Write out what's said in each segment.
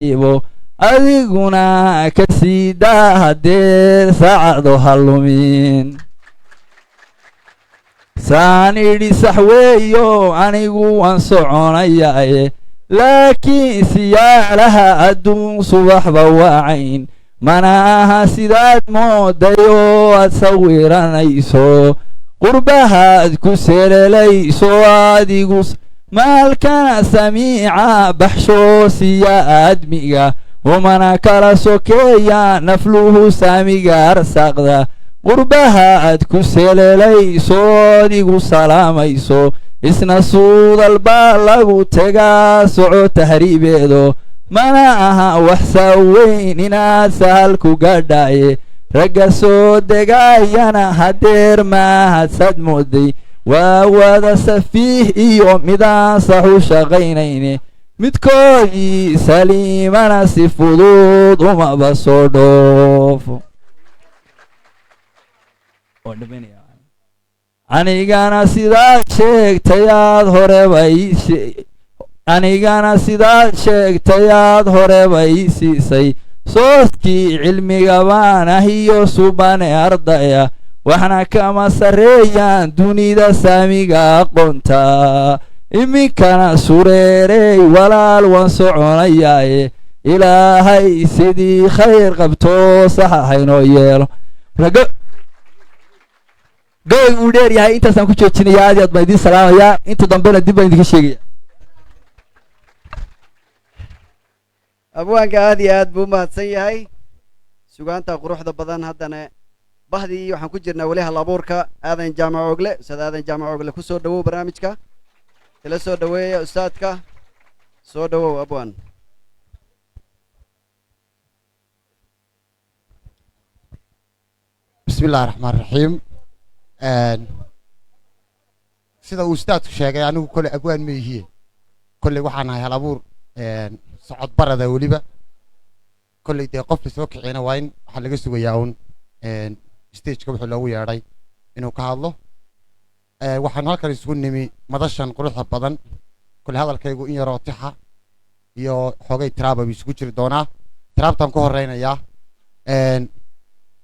Tahriibo adiguna ka sii daa haddee saacado ha lumin. Saan idhi sax weeyo, anigu waan soconayaaye, laakiin siyaalaha adduun subaxba waacayn mana aha sidaad moodayo aad sawiranayso. Qurbahaad ku selelayso adigu maalkana samiica baxshoo siya aadmiga umana kala sokeeya nafluhu saamiga arsaaqda. Qurbaha aad ku selelayso adigu salaamayso isna suudal baa lagu tegaa soco tahriibeedo mana aha wax saaweyn inaad sahal ku gadhaye. Ragga soo degaayana hadeer mahadsad mooday waa wada safiih iyo midaan sax u shaqaynayne, midkoodii saliimana si fudud umaba soo dhoofo. Anigana sidaad sheegtayaad horeba anigana sidaad sheegtayaad horeba ii siisay sooskii cilmiga baan ah iyo subane ardaya, waxna kama sarreeyaan dunida saamiga aqoonta. Iminkana sureerey walaal waan soconayaaye, Ilaahay sidii khayr qabto saxa haynoo yeelo. Gabay uu dheer yahay intaasaan ku joojinaya. Aad iyo aad baan idiin salaamayaa, inta dambena dib baan idinka sheegaya. Abwaanka aad iyo aad buu umahadsan yahay sugaanta quruxda badan. Haddana bahdii waxaan ku jirnaa weli hal abuurka. Aadan Jaamac Ogle, Ustaad Aadan Jaamac Ogle, ku soo dhawow barnaamijka, ila soo dhaweeya ustaadka. Soo dhawow abwaan. Bismi illahi raxmaan raxiim. Sida uu ustaadku sheegay, anigu kolley abwaan ma ihiye, kolley waxaan ahay hal abuur socod barada weliba. Kolley dee qofka soo kiciyana waa in waxaa laga sugayaa uun stageka wixii loogu yeedhay inuu ka hadlo. Waxaan halkan isugu nimi madashan quruxda badan. Kolley hadalkaygu in yaroo tixa iyo xoogay tiraaba buu isugu jiri doonaa. Tiraabtaan ku horeynayaa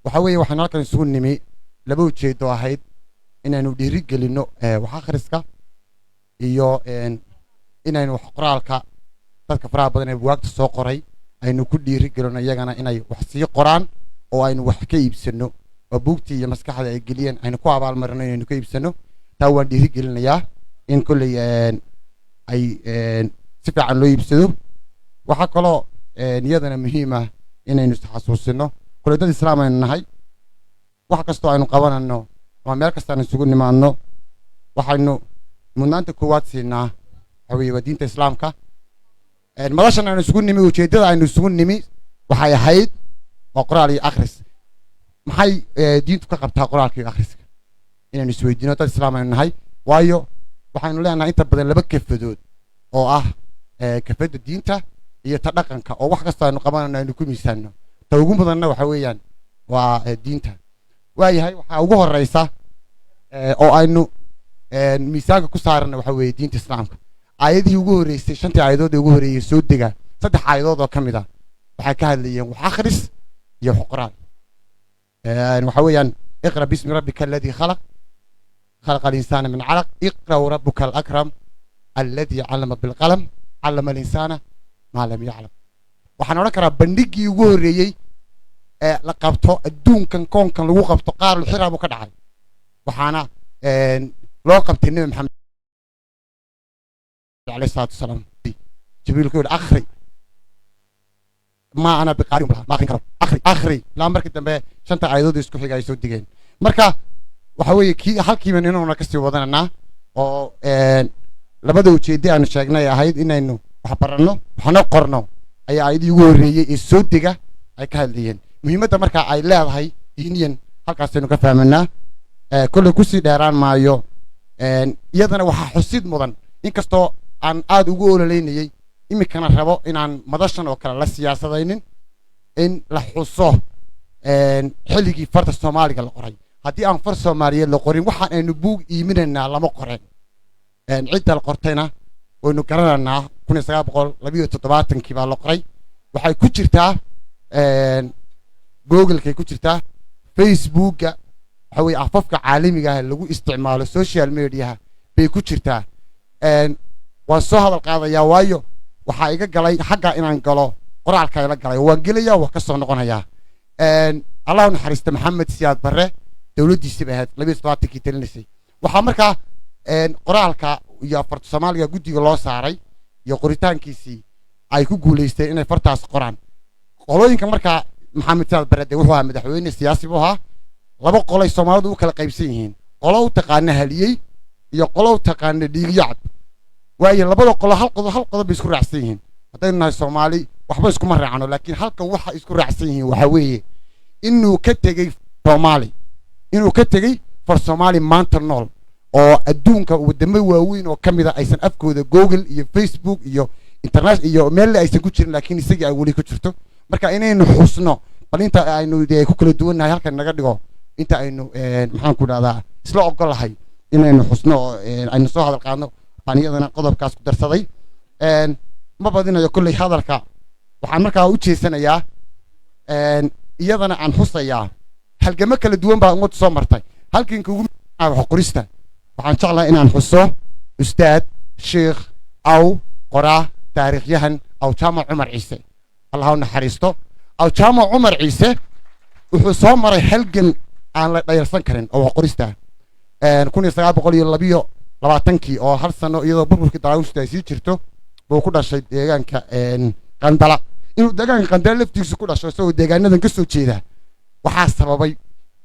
waxaa weeye, waxaan halkan isugu nimi laba ujeedo ahayd: inaynu dhiiri gelinno wax akhriska iyo inaynu wax qoraalka dadka faraha badan ee buwaagta soo qoray aynu ku dhiiri gelino iyagana inay wax sii qoraan oo aynu wax ka iibsano, oo buugtii iyo maskaxda ay geliyeen aynu ku abaalmarino inaynu ka iibsano. Taa waan dhiiri gelinayaa in kolley ay si fiican loo iibsado. Waxaa kaloo iyadana muhiim ah inaynu isxasuusino kolley dad islaam aynu nahay. Wax kastoo aynu qabanayno ama meel kasta aynu isugu nimaadno, waxaynu mudnaanta koowaad siinaa waxa weeye waa diinta islaamka. Madashan aynu isugu nimi, ujeeddada aynu isugu nimi waxay ahayd waa qoraal iyo akhris. Maxay diintu ka qabtaa qoraalka iyo akhriska? Inaynu isweydiino dad islaam aynu nahay, waayo waxaynu leenahay inta badan laba kafadood oo ah kafadda diinta iyo ta dhaqanka, oo wax kastoo aynu qabanayno aynu ku miisaanno. Ta ugu mudanna waxa weeyaan waa diinta. Waayahay, waxaa ugu horeysa oo aynu miisaanka ku saarana waxa weeye diinta islaamka. Aayadihii ugu horreysay, shantii aayadood ee ugu horreeyey soo dega, saddex aayadood oo ka mid ah waxay ka hadlayeen wax akhris iyo wax qoraal. Waxa weeyaan iqra bismi rabbika alladii khalaq, khalaqa alinsaana min calaq, iqra warabuka alakram alladii callama bilqalam, callama alinsaana maa lam yaclam. Waxaan odhan karaa bandhiggii ugu horreeyey ee la qabto adduunkan koonkan lagu qabto qaarul xiraa buu ka dhacay, waxaana loo qabtay Nebi Maxamed alayhi salaatu wasalaam. Jibriil ku yidhi akhri, ma ana biqaarin, ma akhrin karo, akhri akhri, ilaa markii dambe shanta aayadood isku xiga ay soo degeen. Marka waxa weeye kii halkiiban inuuna kasii wadananaa oo labada ujeedde aanu sheegnay ahayd inaynu wax baranno waxna qorno ayaa aayadihii ugu horreeyey ee soo dega ay ka hadlayeen. Muhiimadda marka ay leedahay diiniyan halkaasaynu ka fahmanaa. Kolley kusii dheeraan maayo. Iyadana waxaa xusid mudan, inkastoo aan aad ugu ololeynayey iminkana rabo inaan madashan oo kale la siyaasadaynin, in la xuso xilligii farta soomaaliga la qoray. Haddii aan far soomaaliyeed la qorin, waxaan aynu buug iiminaynaa lama qoreen. Cidda la qortayna waynu garanaynaa, 1972-kii baa la qoray. Waxay ku jirtaa Googlekay ku jirtaa, Facebooka, waxa weeye afafka caalamiga ah lagu isticmaalo social mediaha bay ku jirtaa. Waan soo hadal qaadayaa, waayo waxaa iga galay xagga inaan galo, qoraalka ila galay, waan gelayaa, waa ka soo noqonayaa. Allah u naxariista Maxamed Siyaad Barre, dowladdiisii bay ahayd 72-kii talinaysay. Waxaa markaa qoraalka iyo afarta Soomaaliga guddiga loo saaray iyo qoritaankiisii ay ku guulaysteen inay fartaas qoraan qolooyinka. Markaa Maxamed Siyaad Barre dee wuxuu ahaa madaxweyne siyaasi buu ahaa. Laba qolay Soomaalidu u kala qaybsan yihiin: qolo u taqaana haliyey iyo qolo u taqaana dhiigyacab. Waayo, labada qolo hal qodob bay isku raacsan yihiin. Haddaynu nahay Soomaali, waxba iskuma raacno, laakiin halka waxa isku raacsan yihiin waxaa weeye inuu ka tegey Soomaali, inuu ka tegey far Soomaali maanta nool oo adduunka wadamo waaweyn oo ka mid a aysan afkooda Google iyo Facebook iyo internet iyo meel aysan ku jirin, laakiin isagii ay weli ku jirto. Marka inaynu xusno bal inta aynu dee ku kala duwannahay halkan naga dhigo, inta aynu maxaan ku dhahdaa isla ogolahay inaynu xusno oo aynu soo hadal qaadno baan iyadana qodobkaas ku darsaday. Ma badinayo kolley hadalka. Waxaan markaa u jeesanayaa, iyadana aan xusayaa, halgamo kala duwan baa ummaddu soo martay. Halkanka ugu wax qorista waxaan jeclahay inaan xuso ustaad, sheikh, aw qoraa, taariikhyahan Aw Jaamac Cumar Ciise, Allah u naxariisto. Aw Jaamac Cumar Ciise wuxuu soo maray halgan aan la dhayalsan karin oo wax qorista. 1922-kii, oo hal sano iyadoo burburkii Daraawiishta ay sii jirto, buu ku dhashay deegaanka Qandala. Inuu deegaanka Qandala laftigiisu ku dhasho isagoo deegaanadan ka soo jeeda waxaa sababay,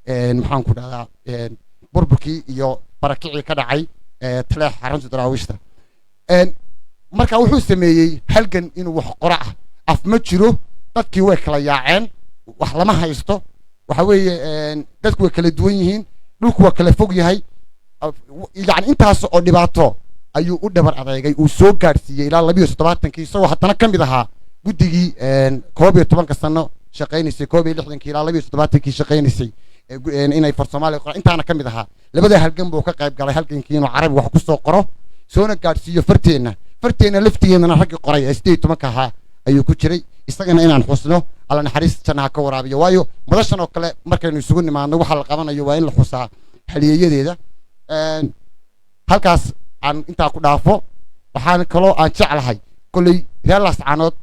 maxaan ku dhahdaa, burburkii iyo barakicii ka dhacay Taleex, xarunta Daraawiishta. Marka wuxuu sameeyey halgan inuu wax qoro ah. Af ma jiro, dadkii way kala yaaceen, wax lama haysto, waxa weeye dadku way kala duwan yihiin, dhulku waa kala fog yahay. Yani intaas oo dhibaato ayuu u dhabar adeegay, uu soo gaadhsiiyey ilaa 72-kii, isagoo haddana ka mid ahaa guddigii 11-ka sano shaqaynaysay, 61-kii ilaa 72-kii shaqaynaysay inay far Soomaaliya qoraan. Intaana ka mid ahaa. Labada halgan buu ka qayb galay: halgankii inuu Carabi wax ku soo qoro soona gaadhsiiyo farteenna, farteenna laftigeennana raggii qoray ee 18-ka ahaa ayuu ku jiray. Isagana inaan xusno, Alla naxariis jannaha ka waraabiyo, waayo madashan oo kale markaynu isugu nimaadno waxa la qabanayo waa in la xusaa haliyeeyadeeda. Halkaas aan intaa ku dhaafo. Waxaan kaloo aan jeclahay, kolley reer Laascaanood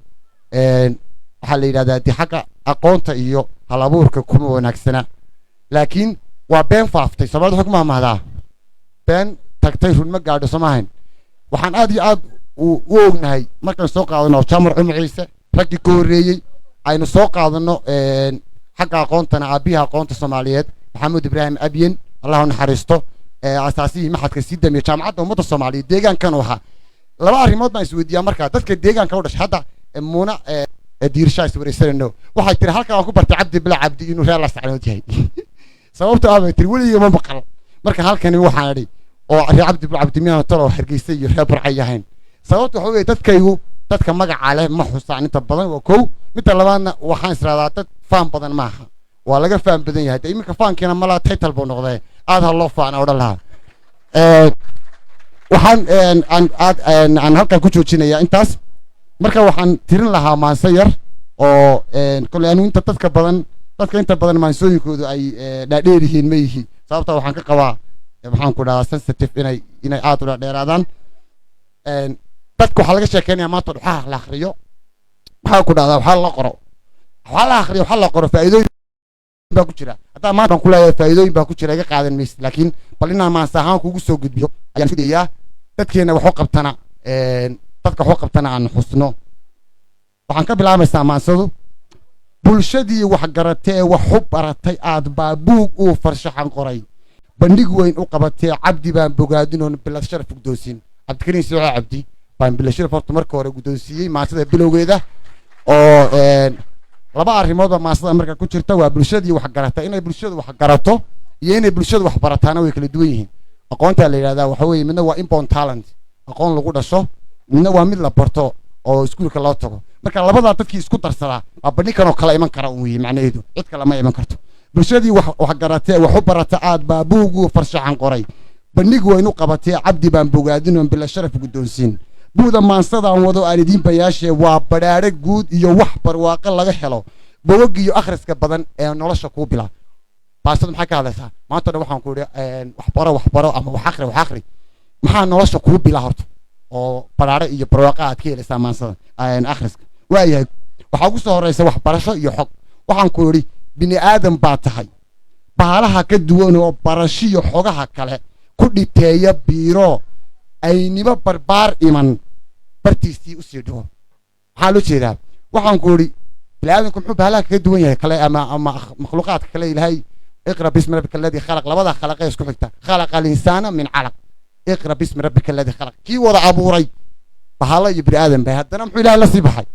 waxaa la yidhahdaa dee xagga aqoonta iyo hal abuurka kuma wanaagsana, laakiin waa been faaftay. Soomaalida waxay ku mahmahdaa "Been tagtay run ma gaadho", soo maahayn? Waxaan aad iyo aad u ognahay markaan soo qaadano Jaamar Cumar Ciise, raggii ka horreeyey aynu soo qaadano xagga aqoontana, aabbihii aqoonta Soomaaliyeed Maxamed Ibraahim Abyen, Allah u naxariisto, asaasihii maxadka Sidam iyo Jaamacadda Ummadda Soomaaliyeed, deegaankan u ahaa. Laba arrimood baan isweydiiyaa markaa dadka deegaanka u dhashay. Hadda Muuna Diirshaa iswareysanayno, waxay tiri halkan waan ku bartay Cabdi Bila Cabdi inuu reer Laascanood yahay, sababto ah bay tiri weligii ma maqal. Marka halkani waxaan idhi oo reer Cabdi Bila Cabdi miyaan talo Hargeysa iyo reer Burcay ahayn? Sababta waxa weeye dadkaygu dadka magaca leh ma xusaan inta badan, waa kow. Midda labaadna waxaan israadaa dad faan badan maaha, waa laga faan badan yahay. De iminka faankiina malaa title buu noqday, aad ha loo faana odhan lahaa. Waxaan aan aad aan halkan ku joojinayaa intaas. Marka waxaan tirin lahaa maanse yar oo kolley anigu inta dadka badan, dadka inta badan maansooyinkoodu ay dhaadheer yihiin ma yihi, sababta waxaan ka qabaa, maxaan ku dhahaa, sensitive inay aad u dhaadheeraadaan. Dadka waxaa laga sheekeynaya maanta waxaa la akhriyo, maxaa ku dhahdaa, waxaa la qoro, waxaa la akhriyo, waxaa la qoro, faa'iidooyin baa ku jira. Haddaa maanta aan ku leeyahay faa'iidooyin baa ku jira, iga qaadan maysid, laakiin bal inaan maanse ahaan kugu soo gudbiyo ayaan isku dayayaa. Dadkeena waxu qabtana, dadka waxu qabtana aan xusno. Waxaan ka bilaabaysaa maansadu: Bulshadii wax garatee wax u baratay aad baa buug uu farshaxan qoray bandhig weyn u qabatee, Cabdi baan bogaadinoon bilad sharaf guddoonsiin. Cabdikariin Sooco Cabdi baan bilad sharaf horta marka hore guddoonsiiyey maansada bilowgeeda, oo laba arrimood baa maansada marka ku jirta: waa bulshadii wax garatay. Inay bulshadu wax garato iyo inay bulshadu wax barataana way kala duwan yihiin. Aqoontaa la yidhahdaa waxa weeye midna waa inborn talent, aqoon lagu dhasho, midna waa mid la barto oo iskuulka loo tago. Marka labadaa dadkii isku darsadaa waa bandhigan oo kala iman kara un weeye macnaheedu, cid kale ma iman karto. Bulshadii wax garatee wax u barata aad baa buugu farshaxan qoray bandhig weynu qabatee, Cabdi baan bogaadinoon bila sharaf guddoonsiin. Buuda maansadaan wado aan idiin bayaashee waa badhaadhe guud iyo wax barwaaqo laga helo, bogog iyo akhriska badan ee nolosha kuu bila. Baasadu maxay ka hadlaysaa maanta dhan? Waxaan ku idhi waxbaro, waxbaro ama wax akhri, wax akhri. Maxaa nolosha kuu bila horta oo badhaadhe iyo barwaaqo aad ka helaysaa maansada akhriska? Waayahay, waxaa ugu soo horeysa waxbarasho iyo xog. Waxaan ku idhi bini aadam baa tahay baalaha ka duwan oo barashiyo xogaha kale ku dhiteeya, biiro aynimo barbaar iman bartiisii usii dhigo. Maxaa loo jeedaa? Waxaan ku idhi bini aadamku muxuu baalaha kaga duwan yahay kale ama makhluuqaadka kale? Ilaahay اقرأ باسم ربك الذي خلق, labada khalaqee isku xigta, خلق الإنسان من علق, اقرأ باسم ربك الذي خلق. Kii wada abuuray bahalo iyo bini aadam bay, haddana muxuu Ilaahay la sii baxay?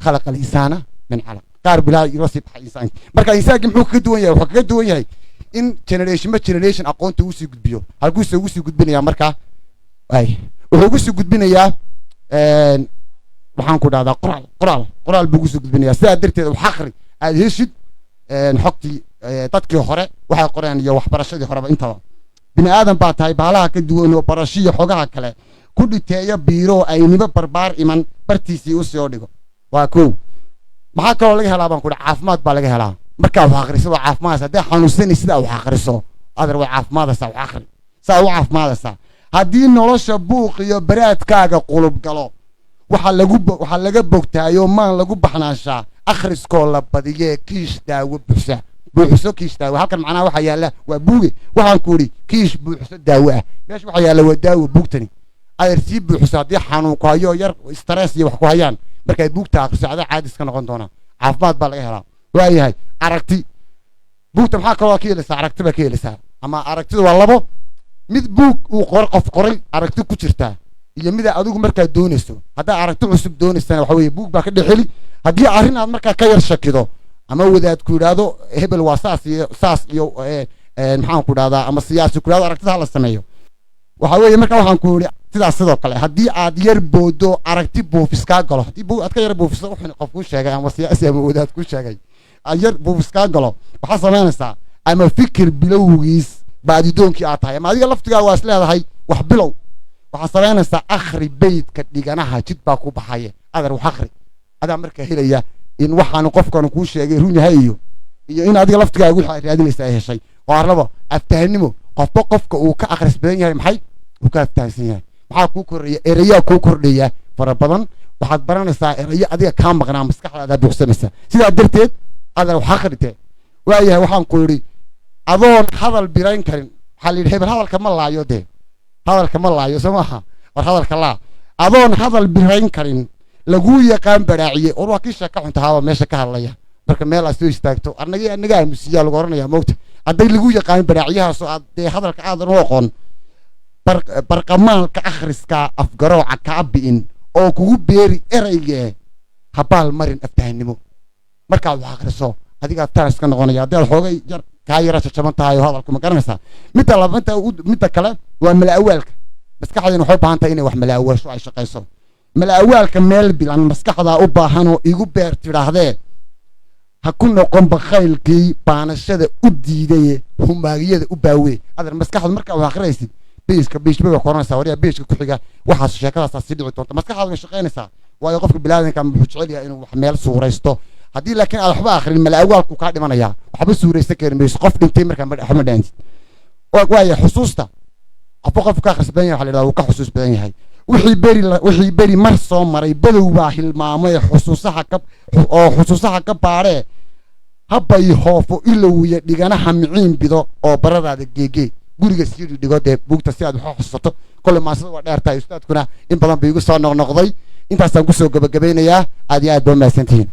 خلق الإنسان من علق. Qaar buu Ilaahay la sii baxay insaanka. Marka insaanki muxuu kaga duwan yahay? Wuxuu kaga duwan yahay in generation ma generation aqoonta uu sii gudbiyo. Halkuuse ugu sii gudbinayaa? Markaa ay wuxuu ugu sii gudbinayaa, waxaan ku dhahdaa, qoraal, qoraal, qoraal buu ugu sii gudbinayaa. Sidaa darteed wax akhri, aad heshid xogtii dadkii hore waxay qoreen iyo waxbarashadii horeba intaba. Bini aadan baa tahay baalaha ka duwan oo barashiyo xogaha kale ku dhiteeya, biiro aynimo barbaar iman bartiisii usoo dhigo. Waa kow. Maxaa kaloo laga helaa baan ku idhi? Caafimaad baa laga helaa. Markaa wax akhriso waa caafimaadaysa. Hadday xanuunsanaysid wax akhriso, adar way caafimaadaysaa. Wax akhri saa u caafimaadaysaa. Haddii nolosha buuq iyo baraadkaaga qulub galo, waxaa laga bogtaayo maan lagu baxnaanshaa akhriskoo la badiyee. Kiish daawo buuxsa, buuxso kiish daawo. Halkan macnaha waxaa yaalla waa buuge. Waxaan ku idhi kiish buuxso daawo ah. Meesha waxaa yaalla waa daawo. Buugtani adeer sii buuxso. Haddii xanuun ku hayo, yar stress iyo wax ku hayaan, markaad buugta akhriso adaa caadis ka noqon doonaa. Caafimaad baa laga helaa. Waayahay, aragti buugta maxaa kaloo ka helaysaa? Aragti baa ka helaysaa. Ama aragtidu waa labo: mid buug uu qor qof qoray aragti ku jirtaa, iyo mida adigu markaa doonayso. Haddaa aragti cusub doonaysana, waxa weeye buug baa ka dhexeli. Haddii arrin aad markaa ka yar shakido ama wadaad ku yidhaahdo hebel waa saas iyo saas iyo maxaan ku dhahdaa, ama siyaasi ku yidhahdo aragtida hala sameeyo, waxa weeye marka waxaan ku yidhi sidaas. Sidoo kale haddii aad yar boodo, aragti buufis kaa galo, haddii buug aad ka yar buufiso, wuxuu qof kuu sheegay ama siyaasi ama wadaad kuu sheegay aad yar buufis kaa galo, waxaad samaynaysaa ama fikir bilowgiis baadidoonkii aad tahay ama adiga laftigaa waa is leedahay wax bilow, waxaad samaynaysaa akhri beydka dhiganaha. Jid baa ku baxaya. Adar wax akhri, adaa markaa helaya in waxaanu qofkan kuu sheegay run yahay iyo in adiga laftigaaga wixii aad raadinaysa ay heshay. Oo arlaba aftahanimo, qofba qofka uu ka akhris badan yahay maxay uu ka aftahansan yahay. Maxaa kuu kordhaya? Erayaa kuu kordhaya fara badan. Waxaad baranaysaa erayo adiga kaa maqnaa, maskaxdaada buuxsamaysa. Sidaa darteed adar wax akhrite. Waayahay, waxaan ku yidhi adoon hadal birayn karin, waxaa la yidhi hebel hadalka ma laayo dee, hadalka ma laayo, soo maaha? War hadalka laa. Adoon hadal birayn karin laguu yaqaan baraaciye. War waa kii sheeka xuntahaaba meesha ka hadlaya. Marka meel aad soo istaagto, annaga annaga aamusiyaa lagu oranaya moogta. Hadday lagu yaqaan baraaciyahaasoo aad dee hadalka aadan u aqoon, barqamaalka akhriska afgarooca kaa bi'in oo kugu beeri ereyge habaal marin aftahanimo. Markaad wax akhriso adiga aftahan iska noqonaya. Haddii aad xoogay yar kaa yara jajaban tahay oo hadalku ma garanaysaa. Midda laba inta midda kale waa mala-awaalka. Maskaxdayna waxay u baahan tahay inay wax mala-awaasho, ay shaqayso. Mala-awaalka meel bilan maskaxdaa u baahan oo igu beer tidhaahdee, ha ku noqon bakhaylkii baanashada u diidaye humaagiyada u baawee. Adeer, maskaxdu markaa wax akhriyaysid, page-ka page bay koranaysaa. Waryaa, page-ka ku xiga waxaas sheekadaasaa sii dhici doonta. Maskaxdaadu way shaqaynaysaa, waayo qofka biniaadanka wuxuu jecel yahay inuu wax meel suuraysto. Haddii laakiin aad waxba akhrin, mala-awaalku kaa dhimanayaa, waxba suuraysan kari mayso. Qof dhintay markaa waxba ma dhaantid. Waaya, xusuusta qofba qofku ka akhris badan yahay, waxa la yidhahdaa wuu ka xusuus badan yahay. Wixii beri mar soo maray badow baa hilmaamay xusuusaha ka oo xusuusaha ka baadhee habay hoofo ilowiya dhiganaha miciin bido oo baradaada geegee guriga sii dhigo dee buugta si aad wax u xusuusato. Kolle maasada waa dheer tahay, ustaadkuna in badan bay igu soo noqnoqday. Intaasaan kusoo gabagabeynayaa. Aad iyo aad baa mahadsantihiin.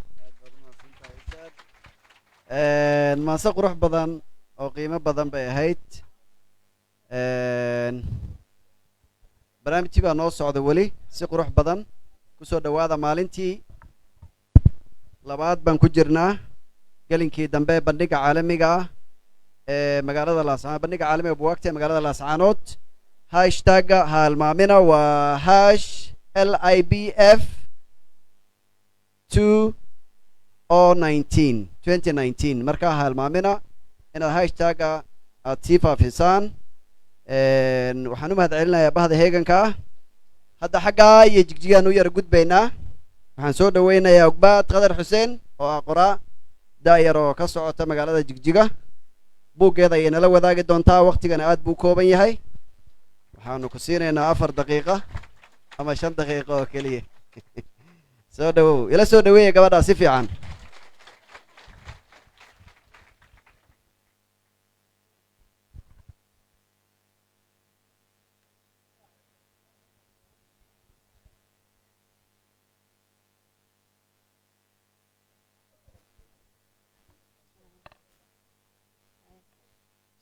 Maase qurux badan oo qiimo badan bay ahayd. Barnaamijkii baa noo socda weli si qurux badan. Kusoo dhowaada, maalintii labaad baan ku jirnaa, gelinkii dambe, bandhiga caalamiga ah ee magaalada Laascaanood, bandhiga caalamiga buwaagta ee magaalada Laascaanood. Hashtagga ha halmaamina, waa #LIBF 2 o 19 2019. Markaa ha halmaamina inaad hashtagga aad sii faafisaan. Waxaan u mahad celinayaa bahda heeganka ah. Hadda xaggaa iyo Jigjigaan u yara gudbaynaa. Waxaan soo dhaweynayaa Ogbaad Qadar Xuseen oo ah qoraa daayar oo ka socota magaalada Jigjiga. Buuggeeda ayay nala wadaagi doontaa. Waktigana aad buu kooban yahay, waxaanu ku siinaynaa 4 daqiiqa ama 5 daqiiqo oo keliya. Soo dhawow, ila soo dhaweeya gabadhaa si fiican.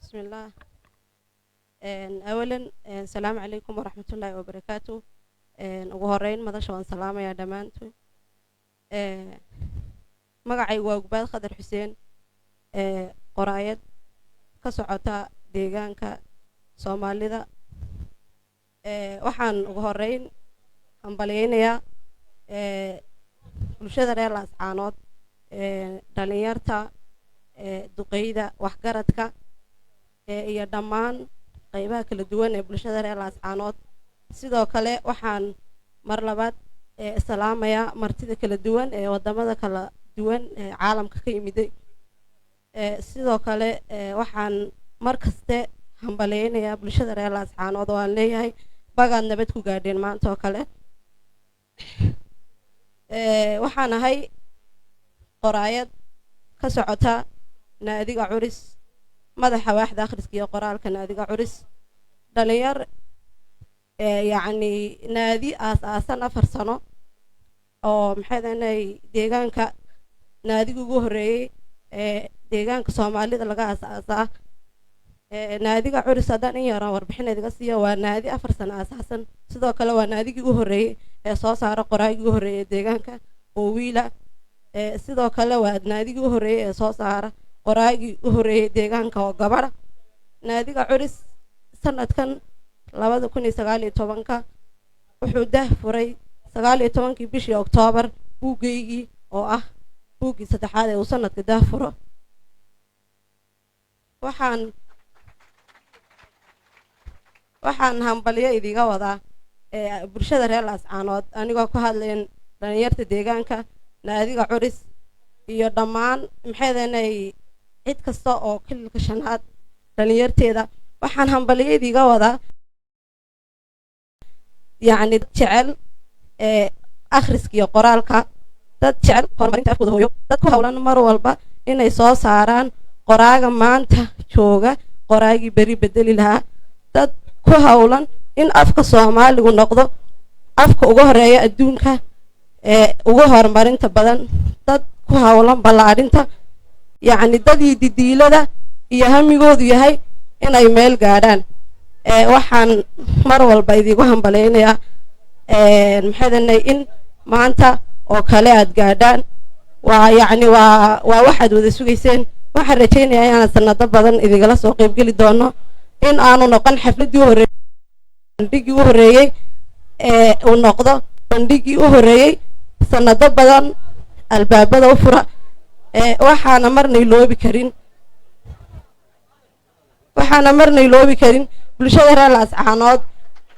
بسم الله. أولا السلام عليكم ورحمة الله وبركاته. Ugu horeyn madasha waan salaamayaa dhammaantood. Magacaygu waa Ugbaad Khadar Xuseen, qoraayad ka socota deegaanka Soomaalida. Waxaan ugu horeyn hambalyeynayaa bulshada reer Laascaanood, dhalinyarta, duqeyda, waxgaradka iyo dhammaan qeybaha kala duwan ee bulshada reer Laascaanood. Sidoo kale waxaan mar labaad salaamayaa martida kala duwan ee wadamada kala duwan ee caalamka ka yimiday. Sidoo kale waxaan mar kaste hambaleynayaa bulshada reer Laascaanood oo aan leeyahay bagaad nabad ku gaadheen maanta oo kale. Waxaan ahay qoraayad ka socota Naadiga Curis, madaxa waaxda akhriska iyo qoraalka Naadiga Curis, dhalinyar yacni naadi aas-aasan 4 sano oo maxay dahnay deegaanka naadiga ugu horreeyey ee deegaanka Soomaalida laga aas-aasaa. Naadiga Curis haddaan in yaraan warbixin idiga siiyo, waa naadi 4 sano aasaasan. Sidoo kale waa naadigii ugu horreeyey ee soo saara qoraagii ugu horreeyey deegaanka oo wiila. Sidoo kale waa naadigii u horreeyey ee soo saara qoraagii u horreeyey deegaanka oo gabadha. Naadiga Curis sanadkan 2019-ka wuxuu dah furay 19-kii bishii Oktoobar buuggeygii oo ah buuggii saddexaad ee uu sanadka dah furo. Waxaan hambalyo idiga wadaa bulshada reer Laascaanood, anigoo ku hadlayn dhalinyarta deegaanka, Naadiga Curis iyo dhammaan maxaydanay cid kasta oo kililka shanaad dhalinyarteeda. Waxaan hambalyo idiga wadaa yacni dad jecel akhriska iyo qoraalka, dad jecel horumarinta afkooda hooyo, dad ku hawlan mar walba inay soo saaraan qoraaga maanta jooga qoraagii beri bedeli lahaa, dad ku hawlan in afka Soomaaligu noqdo afka ugu horeeya adduunka ee ugu horumarinta badan, dad ku hawlan ballaadhinta, yacni dadii didiilada iyo hamigoodu yahay inay meel gaadhaan. Waxaan mar walba idigu hambaleynayaa maxaydanay in maanta oo kale aad gaadhaan. Waa yacni waa waxaad wada sugayseen. Waxaan rajaynayaa inaan sanado badan idigala soo qaybgeli doono, in aanu noqon xafladdii u horreeyey bandhiggii u horreeyey ee uu noqdo bandhiggii u horreeyey sanado badan albaabada u fura. Waxaana marna iloobi karin bulshada reer Laascaanood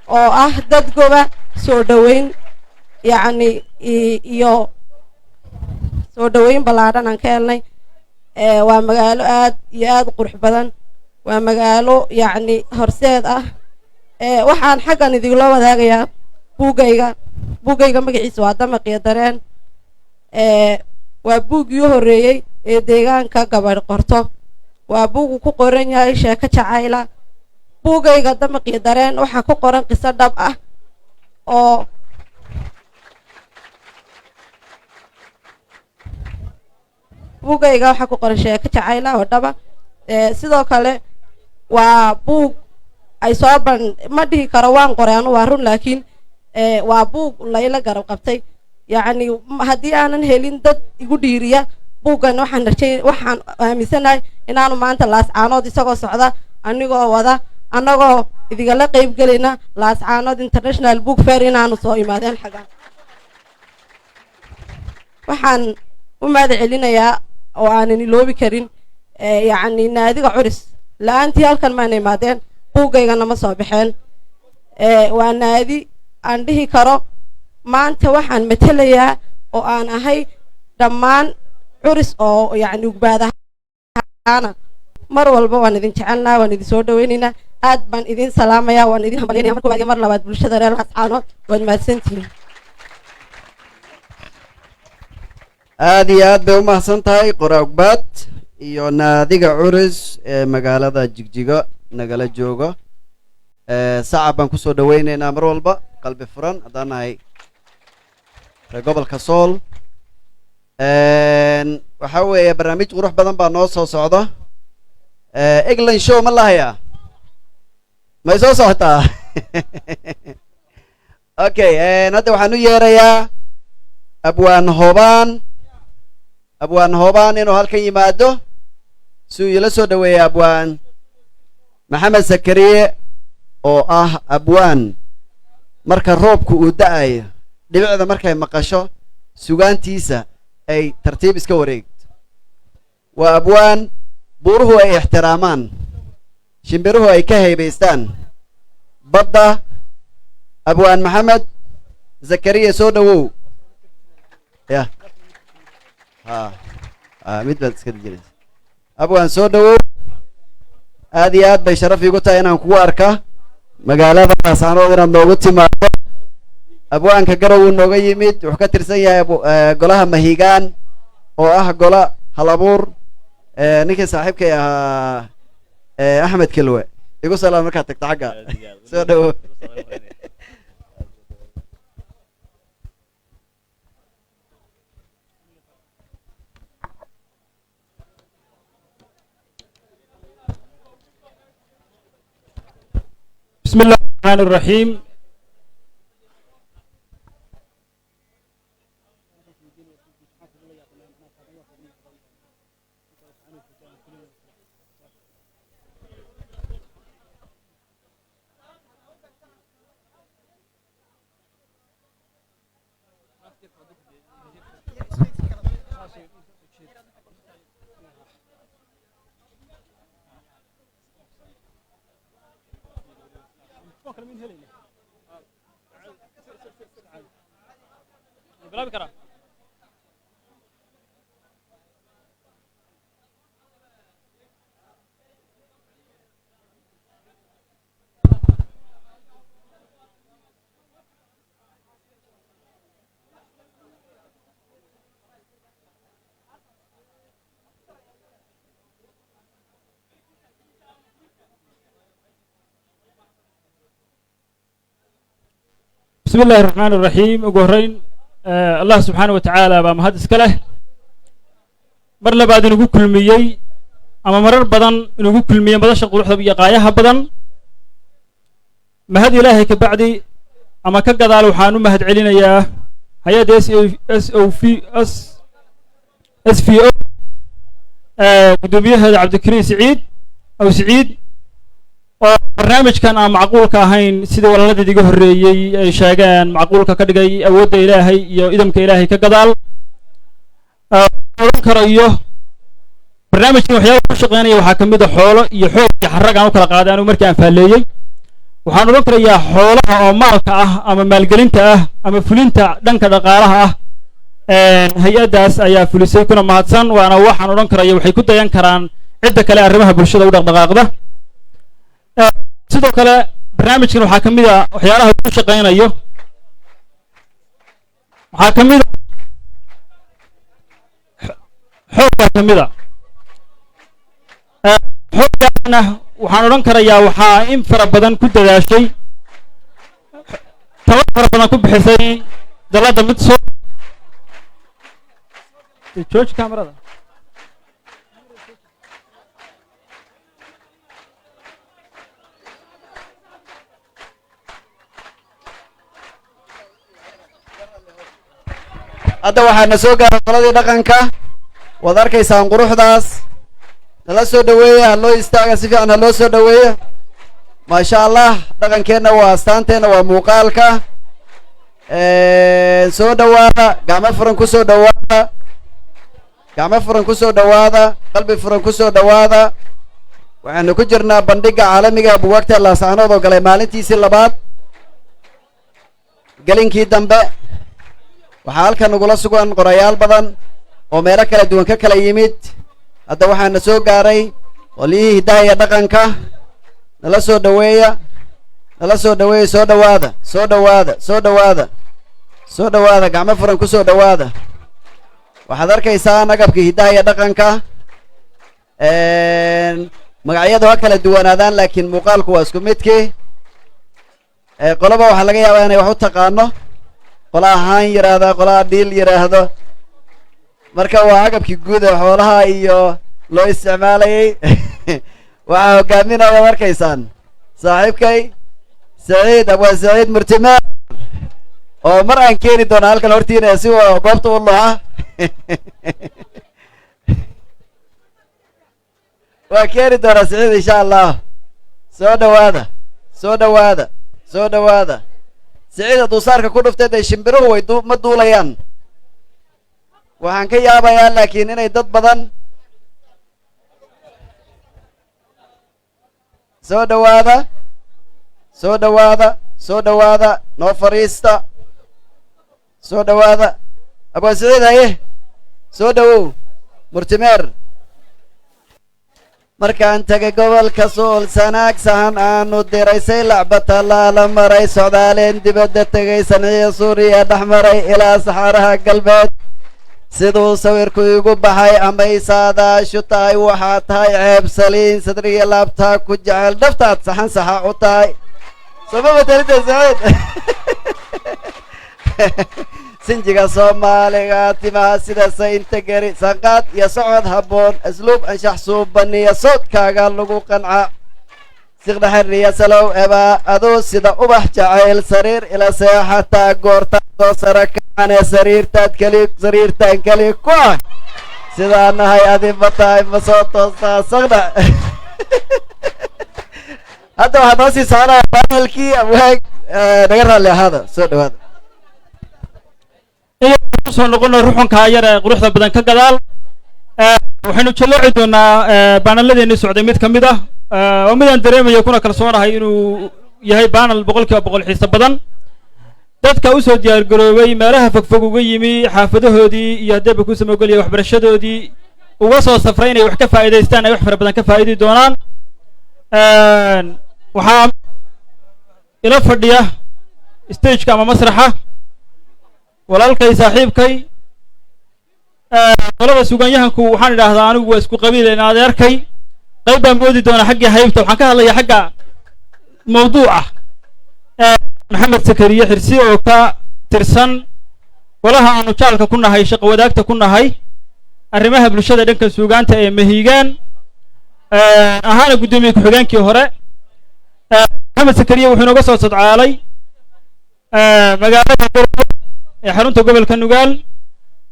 oo ah dad goba soo dhoweyn, yacni iyo soo dhoweyn ballaadhan aan ka helnay. Waa magaalo aad iyo aad u qurux badan, waa magaalo yacni horseed ah. Waxaan xaggan idinla wadaagayaa buuggayga. Buuggayga magaciisa waa Damaq iyo Dareen. Waa buuggii u horreeyey ee deegaanka gabadh qorto. Waa buugu ku qoran yahay sheeko jacayla. Buuggayga Damaq iyo Dareen waxaa ku qoran qiso dhab ah oo buuggayga waxaa ku qoran sheeko jacayla oo dhaba. Sidoo kale waa buug ay soo ban ma dhihi karo waan qoray anu, waa run, laakiin waa buug layla garab qabtay. Yacni haddii aanan helin dad igu dhiiriya buuggan, waxaan rajay, waxaan aaminsanahay inaanu maanta Laascaanood isagoo socda, anigoo wada, annagoo idigala qayb gelayna Laascaanood International Book Fair inaanu soo imaadeen xagga. Waxaan u mahad celinayaa oo aanan iloobi karin yacni Naadiga Curis. La-aantii halkan maana imaadeen, buuggaygana ma soo baxeen. Waa naadi Aan dhihi karo maanta waxaan matelayaa oo aan ahay dhammaan Curis oo yacni Ugbaad ahaana. Mar walba waan idin jecelnaa, waan idin soo dhawaynaynaa, aad baan idin salaamayaa, waan idin hambalyanaya mar koowaad iyo mar labaad. Bulshada reer Laascaanood, waad mahadsantihiin. Aad iyo aad bay u mahadsan tahay Qoraa Ugbaad iyo naadiga Curis ee magaalada Jigjiga nagala jooga. Sacab baan kusoo dhawaynaynaa mar walba, qalbi furan haddaan nahay reer gobolka Sool. Waxaa weeye barnaamij qurux badan baa noo soo socda. England show ma lahayaa? May soo socotaa? Okay, hadda waxaan u yeerayaa Abwaan Hobaan, Abwaan Hobaan inuu halkan yimaado si uu ila soo dhaweeya Abwaan Maxamed Sakariye, oo ah abwaan marka roobku uu da'ayo dhibicda markay maqasho sugaantiisa ay tartiib iska wareegto. Waa abwaan buuruhu ay ixtiraamaan, shimbiruhu ay ka haybaystaan badda. Abwaan Maxamed Zakariya, soo dhawow. Ya ha ha, mid baad iska dijinaysa. Abwaan, soo dhawow. Aad iyo aad bay sharaf iigu tahay inaan kugu arka magaalada Laascaanood, inaad noogu timaado. Abwaanka Garow uu nooga yimid, wuxuu ka tirsan yahay golaha Mahigaan oo ah gola halabuur. Ninkii saaxiibkay ahaa, Axmed Kilwe, igu salaam markaad tagto xagga. Soo dhawow. بسم الله الرحمن الرحيم. بسم الله الرحمن الرحيم. Ugu horreyn Allah subxaana wa tacaala baa mahad iska leh, mar labaad inugu kulmiyey ama marar badan inugu kulmiyey madasha quruxda iyo qaayaha badan. Mahad Ilaahay ka bacdi ama ka gadaal, waxaan u mahad celinayaa hay-adda S S O V S S V O, guddoomiyaheeda Cabdikariin Siciid Aw Siciid, oo barnaamijkan aan macquulka ahayn, sidii walaaladeed iga horreeyey ay sheegeen, macquulka ka dhigay awoodda Ilaahay iyo idamka Ilaahay ka gadaal. Odhan karayo barnaamijkan waxyaaba ku shaqeynaya waxaa ka mid a xoolo iyo xoog iyo xarag aan u kala qaaday. Anigu markii aan faalleeyey, waxaan odhan karayaa xoolaha oo maalka ah ama maalgelinta ah ama fulinta dhanka dhaqaalaha ah, hay-addaas ayaa fulisay, kuna mahadsan. Waana waxaan odhan karaya waxay ku dayan karaan cidda kale arrimaha bulshada u dhaqdhaqaaqda. Sidoo kale barnaamijkan waxaa ka mid a waxyaalaha uu ku shaqeynayo, waxaa ka mid a xoog baa ka mid a. Xooggaasna waxaan odhan karayaa waxaa in fara badan ku dadaashay, tabar fara badan ku bixisay dalladda mid soo jooji kamarada. Hadda waxaana soo gaaray qoladii dhaqanka. Waad arkaysaan quruxdaas. Nala soo dhaweeya, ha loo istaaga, si fiican ha loo soo dhaweeya. Maasha Allah, dhaqankeenna waa astaanteenna, waa muuqaalka. Soo dhawaada, gacmo furan ku soo dhawaada, gacmo furan ku soo dhawaada, qalbi furan ku soo dhawaada. Waxaanu ku jirnaa bandhigga caalamiga buugaagta Laascaanood oo galay maalintiisii labaad. Gelinkii dambe waxaa halkan nagula sugan qorayaal badan oo meelo kala duwan ka kala yimid. Hadda waxaana soo gaaray qolyihii hiddaha iyo dhaqanka. Nala soo dhoweeya, nala soo dhoweeya. Soo dhowaada, soo dhowaada, soo dhowaada, soo dhowaada. Gacmo furan ku soo dhowaada. Waxaad arkaysaan agabkii hiddaha iyo dhaqanka. Magacyadu ha kala duwanaadaan, laakiin muuqaalku waa isku midkii. Qoloba waxaa laga yaabaa inay wax u taqaano, qola ahaan yidhaahda, qolaha dhiil yidhaahdo. Marka waa agabkii guud ee xoolaha iyo loo isticmaalayay. Waxaa hogaaminaya arkaysaan saaxiibkay Saciid, Abwaan Saciid Murtimeer, oo mar aan keeni doono halkan hortiina si uu goobta u luxa. Waa keeni doonaa Saciid, insha Allah. Soo dhowaada, soo dhowaada, soo dhowaada. Saciid hadduu saarka ku dhuftay, dee shimbiruhu way du ma duulayaan. Waxaan ka yaabayaa laakiin inay dad badan. Soo dhowaada, soo dhowaada, soo dhowaada, noo fadhiista. Soo dhowaada, Abwaan Saciid. Haye, soo dhowow Murtimeer. Markaan tagay gobolka Suul, Sanaag sahan aanu diray, Saylacba tallaala maray, socdaaleen dibadda tegay, Sanciya Suuriya dhex maray ilaa saxaaraha galbeed, siduu sawirku igu baxay amay saadaashu tahay, waxaa tahay ceeb saliin, sadriya laabtaa ku jecel, dhaftaad saxan saxa u tahay. Sooma matalinta Saciid? Sinjiga Soomaaliga, timaha sida saynta geri, sanqaad iyo socod habboon, asluub anshax suubaniya, soodkaaga lagu qanca, siqda xerriya salow ebaa, aduu sida ubax jacayl, sariir ila seexataa, goorta soo sara kacane, sariirtaad keli, sariirtaan keli ku ah, sidaa nahay adiba tahay, ma soo toostaa saqdha? Hadda waxaa noo sii soconaya panelkii abwaag. Naga raalli ahaada. Soo dhawaada. Kusoo noqono ruxunkaa yar ee quruxda badan ka gadaal, waxaynu jalooci doonaa baanaladeenii socday mid ka mid ah, oo midaan dareemayo kuna kalsoonahay inuu yahay baanal 100% xiiso badan. Dadka usoo diyaargaroobay, meelaha fogfog uga yimi, xaafadahoodii iyo haddeeba ku samogeliya waxbarashadoodii uga soo safray inay wax ka faa'iidaystaan, ay wax fara badan ka faa'idi doonaan. Waxaa ila fadhiya stageka ama masraxa walaalkay, saaxiibkay, qolada suganyahanku waxaan idhaahdaa anigu waa isku qabiil in adeerkay. Qayb baan moodi doonaa xaggii haybta, waxaan ka hadlayaa xagga mawduuca. Maxamed Sakariye Xirsi oo ka tirsan golaha aanu jaalka ku nahay, shaqo wadaagta ku nahay arrimaha bulshada dhanka suugaanta ee Mahiigaan, ahaana guddoomiye ku-xigeenkii hore. Maxamed Sakariye wuxuu inooga soo sodcaalay magaalada Garowe ee xarunta gobolka Nugaal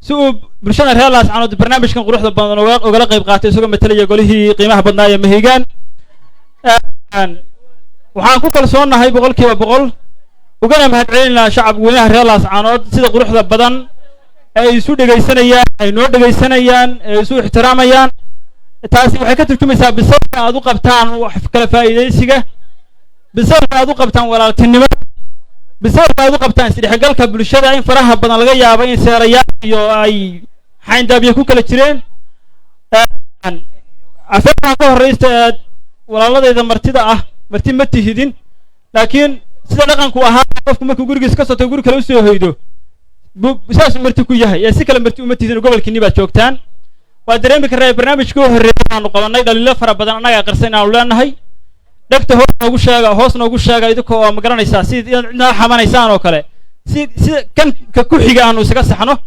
si uu bulshada reer Laascanood barnaamijkan quruxda badan ugala qayb qaatay, isagoo matalaya golihii qiimaha badnaa ee Mahiigaan. Waxaan ku kalsoonnahay 100%, ugana mahadcelinaynaa shacab weynaha reer Laascanood sida quruxda badan ee ay isu dhegaysanayaan, ay noo dhegaysanayaan, ee isu ixtiraamayaan. Taasi waxay ka turjumaysaa bisaylka aad u qabtaan wax kala faa'iidaysiga, bisaylka aad u qabtaan walaaltinimada, bisaylka aad u qabtaan isdhexgalka bulshada. In faraha badan laga yaabo in seerayaal iyo ay xayndaabyo ku kala jireen. Afeerkan ka horreysta ee walaaladayda martida ah, marti ma tihidin, laakiin sida dhaqanku ahaa, qofku markuu gurigiisa ka soto guri kale usoo hoydo saasuu marti ku yahay, ee si kale marti uma tihidin. Gobolkiinni baad joogtaan, waa dareemi karnaa. Barnaamijkii u horreeyay aanu qabannay dhaliilo fara badan annagaa qarsan inaanu leenahay. Dhegta hoos noogu sheega, hoos noogu sheega, idinka oo ma garanaysaa si inaad cidnala xamanaysaan oo kale, si kan ka ku xiga aanu isaga saxno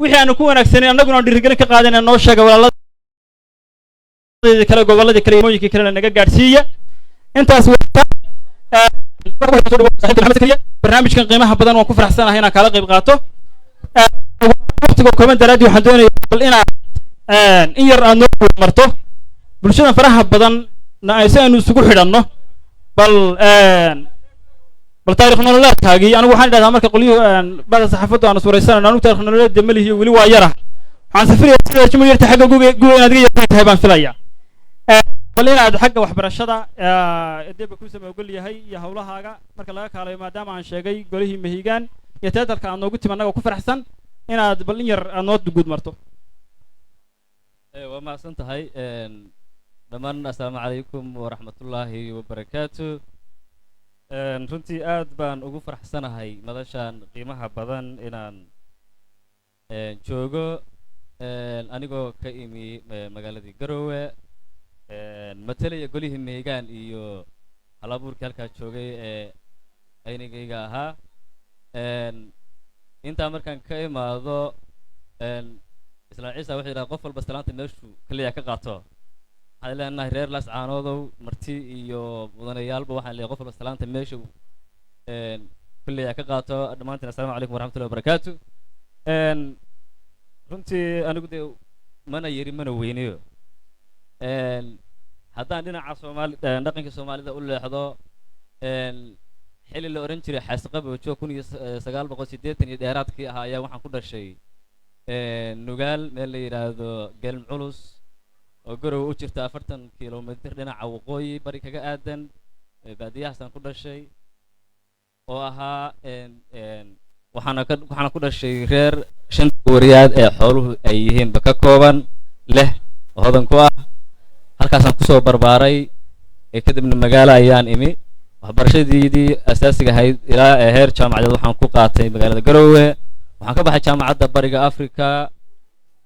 wixii aanu ku wanaagsanayn, annaguna aanu dhiirigelin ka qaadanayna. Noo sheega walaaladii kale, gobolladii kale, mooyinkii kalena naga gaadhsiiya. Intaas barnaamijkan qiimaha badan waan ku faraxsanahay inaan kaala qayb qaato. Waqtiga kooban daraadii waxaan doonaya bal inaad in yar aad noo marto bulshadan faraha badan na si aynu isugu xidhanno. Bal taarikh nololeedkaagii. Anigu waxaan idhahdaa marka qolyuhu bada saxaafaddu aanu suuraysanayno, anigu taarikh nololeed ma lihiyo, weli waa yara. Waxaan safiraya sida jumul yarta xagga guga inaad iga yartan tahay baan filaya. Bal inaad xagga waxbarashada eedeba kuusama ogol yahay iyo hawlahaaga marka laga kaalayo, maadaama aan sheegay golihii Mahigaan iyo teatarka aad noogu timi annagoo ku faraxsan, inaad bal in yar aad noo guud marto. Waa mahadsan tahay dhammaan. Assalaamu calaykum waraxmatullaahi wabarakaatu. Runtii aad baan ugu faraxsanahay madashan qiimaha badan inaan joogo, anigoo ka imi magaaladii Garowe, matalaya golihii Meegaan iyo halabuurkii halkaa joogay ee aynigayga ahaa. Intaa markaan ka imaado, Islaan Ciisa wuxuu yidhaha qof walba salaanta meeshuu kaliya ka qaato. Waxaan leenahay reer Laas Caanoodow, marti iyo mudanayaalba, waxaan leeyahay qof walba salaanta meesha kaliya ka qaato. Dhammaantiin assalaamu calaykum waraxmatullahi wabarakaatu. Runtii anigu dee mana yeri mana weyniyo. Haddaan dhinaca Soomaali dhaqanka Soomaalida u leexdo, xilli la odhan jiray xaasqaboojo 1980 iyo dheeraadkii ahaa ayaa waxaan ku dhashay Nugaal, meel la yidhaahdo Gelm Culus oo Garowe u jirta 40 kilomitir dhinaca waqooyi bari kaga aadan. Baadiyahaasaan ku dhashay oo ahaa waxaana ku dhashay reer shanta wariyaad ee xooluhu ay yihiinba ka kooban leh oo hodan ku ah. Halkaasaan kusoo barbaaray. Kadibna magaalo ayaan imi. Waxbarashadeydii asaasiga ahayd ilaa heer jaamacadeed waxaan ku qaatay magaalada Garowe. Waxaan ka baxay Jaamacadda Bariga Africa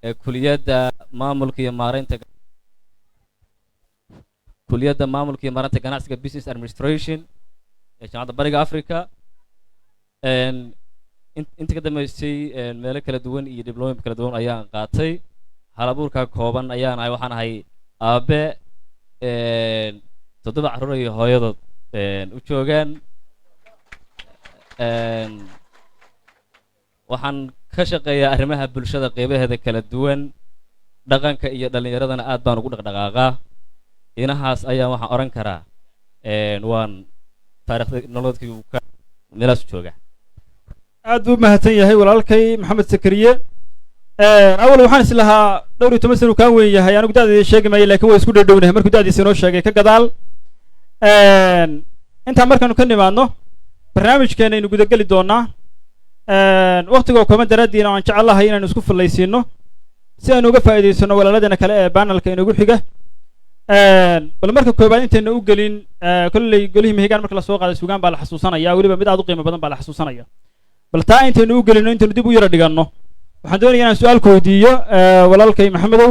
ee kuliyadda maamulka iyo maareynta, kuliyadda maamulka iyo maareynta ganacsiga, business administration, ee Jaamacadda Bariga Africa. Inta ka dambeysay meelo kala duwan iyo diblooyin kala duwan ayaan qaatay. Halabuurka kooban ayaan ahay. Waxaan ahay aabe 7 carruur iyo hooyadood u joogaan. Waxaan ka shaqeeyaa arrimaha bulshada qeybaheeda kala duwan, dhaqanka iyo dhallinyaradana aad baan ugu dhaqdhaqaaqaa. Inahaas ayaa waxaan odhan karaa waan taariikhda nolodkii ka meelahaas u jooga. Aad buu u mahadsan yahay walaalkay Maxamed Sakariye. Awal waxaan is lahaa dhowr iyo toban sano kaa weyn yahay. Anigu da'deeda sheegi maayo, laakiin waa isku dhowdhownahay markuu da'diisa inoo sheegay ka gadaal. Intaan markaanu ka nimaadno, barnaamijkeena aynu gudageli doonaa. Waktigoo kooban daraaddiina aan jecel lahay inaynu isku fillaysiino si aynu uga faa'iidaysano walaaladeenna kale ee panelka inagu xiga. Bal marka koobaad intayna u gelin, kolley golihii Mahigaan marka lasoo qaaday sugaan baa la xasuusanaya, weliba mid aad u qiimo badan baa la xasuusanaya. Bal taa intaynu u gelino, intaynu dib u yara dhiganno, waxaan doonaya inaan su-aal ku weydiiyo walaalkay Maxamedow.